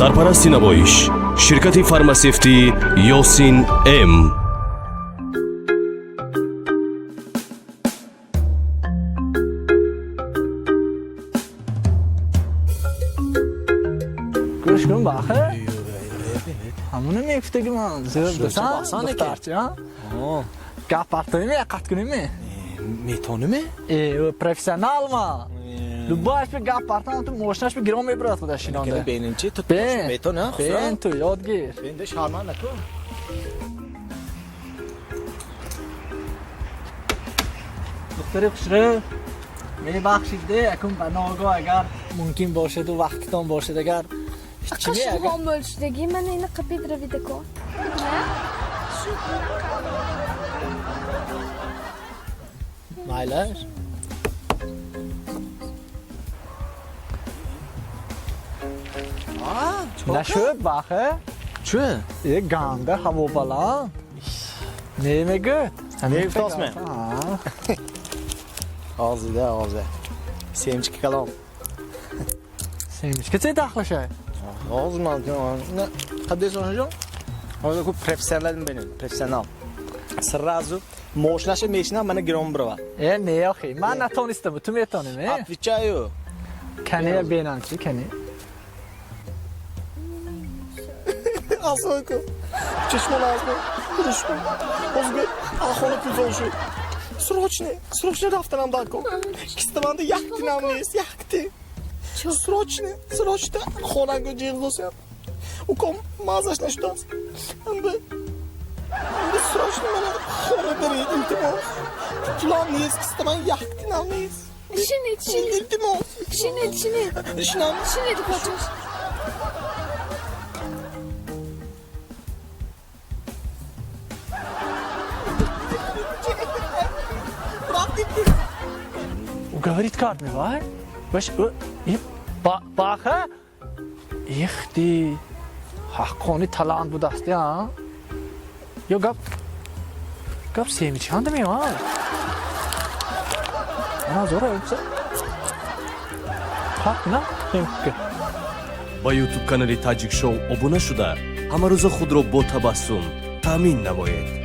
Сарпарасти намоиш ширкати фармасевтӣ Ёсин М. Гӯш кун, баха. Ҳамуна мегуфтаги ман зӯр дасан духтарчи, а? Гап партоиме, қат куниме? Метониме? Э, профессионал ма. Любаш би гап партам, ту мошинаш би гиром мебурад худаш шинонда. Беним чи ту Бен. Метони, а? Бен, ту ёд гир. Бенде шарман накун. Духтари хушрӯ, мебахшид, акун ба ногоҳ агар мумкин бошаду вақтитон бошад, агар чиме агар Qashqon bo'lishdagi mana endi qilib bedravidako. Shu Майлаш. Нашуд, баха? Чӣ? Э, ганда ҳаво баланд. Немегӯд? Мегуфтосме? Ҳозир, ҳозир. Семечка калом. Семечка че дахлаша? Ҳозир ман қабдес ошнаҷон. Ҳозир ку профессионал бинем, профессионал. Сразу мошинаша мешинам, мана гиром бирава. Э, не, охи, ман натонистам, ту метонӣ, э? Отвечаю. Кане бенам чи, кане? Ассалому алайкум. Чашмон азми. Duruşma. Ҳозир хона телефон шуд. Срочно, срочно рафтанам дар кор. Кистаманда яктинам нест, якти. Срочно, срочно хонага ҷиғ. Уком мазаш нашудааст. Амби амби срочно мана хона беред, илтимос. Пулам нест, кистаман яктинам нест. Shinit, shinit, Илтимос. Shinit, shinit. Shinam. Shinit qochish. Уговорить кард мевай? Баш, баха? Ихти, ҳаққони талант будасти, а? Ё гап семечканда мевай? Ана зора ӯпса. Қат на? Семечка. Ба Ютуб канали Таҷик Шоу обуна шуда, ҳамарӯза худро бо табассум таъмин намоед.